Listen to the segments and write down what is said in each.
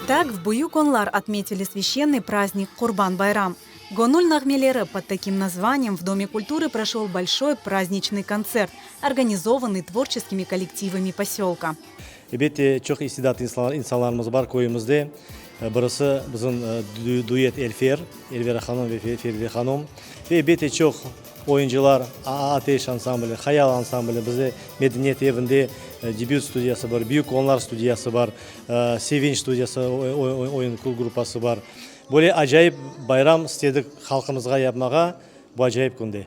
Так в Büyük-Onlar отметили священный праздник Qurban-bayram. Gonul nağmeleri под таким названием в Доме культуры прошел большой праздничный концерт, организованный творческими коллективами поселка. Elbette, çoq istidatlı insanlarımız bar köyümizde. Birisi bizim duet Elfer, Elvira hanım ve Feride hanım. Ve elbette çoq oyuncılar, Ateş ansambli, Hayal ansambli, bizde Medeniyet evinde debüt studiyası bar, Büyük Onlar studiyası bar, Sevinç studiyası oyun gruppası bar. Böyle acayip bayram istedik halqımızğa yapmağa bu acayip künde.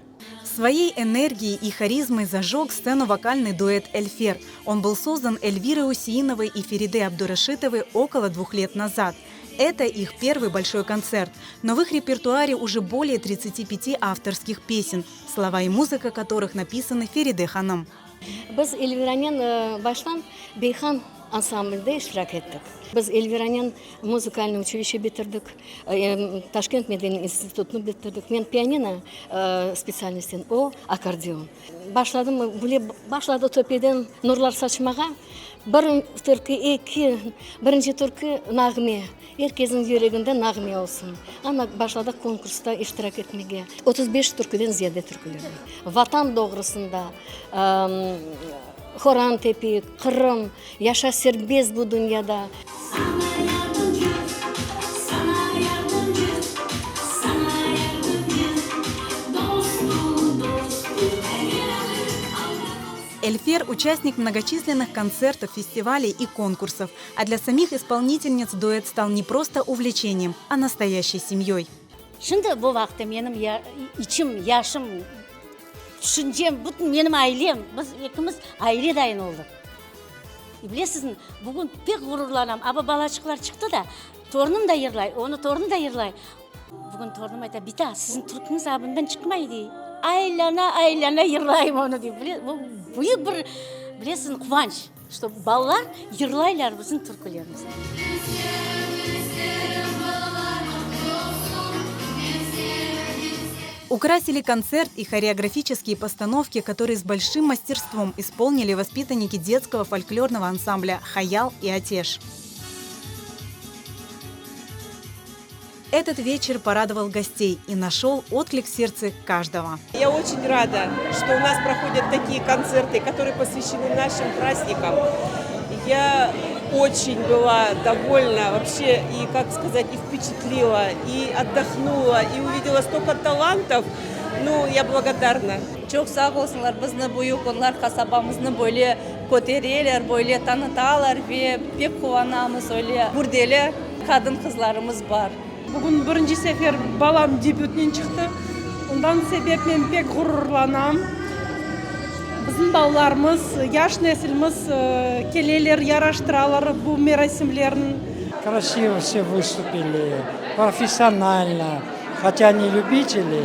Своей энергией и харизмой зажег сцену вокальный дуэт «Эльфер». Он был создан Эльвирой Усеиновой и Фериде Абдурашитовой около двух лет назад. Это их первый большой концерт. Но в их репертуаре уже более 35 авторских песен, слова и музыка которых написаны Фериде hanım. Biz Elviranen baştan Beyhan ansamblde iştirak ettik. Biz Elviranen muzıkalnıy uçilişe bitirdik, Taşkent medeniy institutını bitirdik. Men pianino spetsialnostın, o, akkordeon. Başladım, böyle başladı töpeden nurlar saçmağa. Bir türkü, eki, birinci türkü nağme, er kesniñ yüreginde nağme olsun. Ana, başladıq konkursta iştirak etmege. 35 türküden ziyade türküler bar. Vatan doğrusında, Horan tepik, Qırım, yaşa serbest bu dünyada. Эльфер – участник многочисленных концертов, фестивалей и конкурсов. А для самих исполнительниц дуэт стал не просто увлечением, а настоящей семьей. Şimdi bu vaqıtta menim içim, yaşım, tüşüncem, bütün menim ailem, biz ekimiz aile dayın oldıq. Bilesizmi, bugün pek ğururlanam, aba balaçıqlar çıqtı da, torunım da yırlay, onı torunı da yırlay. Bugün torunım ayta, Bita, siziñ türküñiz abından çıqmay, dey. Aylana, aylana yırlayım onı, dey. Bu büyük bir, bilesiñmi, quvanç, şto balalar yırlaylar bizim türkülerimizni. Украсили концерт и хореографические постановки, которые с большим мастерством исполнили воспитанники детского фольклорного ансамбля «Хаял» и «Атеш». Этот вечер порадовал гостей и нашел отклик в сердце каждого. Я очень рада, что у нас проходят такие концерты, которые посвящены нашим праздникам. Я очень была довольна вообще и, как сказать, и впечатлила, и отдохнула, и увидела столько талантов. Ну, я благодарна. Çoq sağ olsunlar, bizni Büyük Onlar qasabamıznı böyle kötereler, böyle tanıtalar ve pek quvanamız, öyle gürdeli qadın-qızlarımız bar. Bugün birinci sefer balam debütnen çıqtı. Ondan sebep men pek ğururlanam. Bizim balalarımız, yaş nesilimiz keleler, yaraştıralar bu merasimlerni. Красиво все выступили, профессионально, хотя не любители,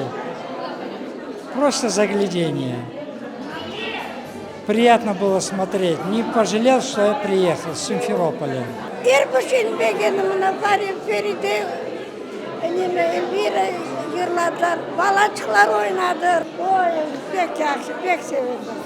просто загляденье. Приятно было смотреть. Не пожалел, что я приехал с Симферополя. Er bir şeyni begendim, mına Feride, neme, Elvira yırladılar, balaçıqlar oynadı. Oy, pek yahşı, pek sevindim.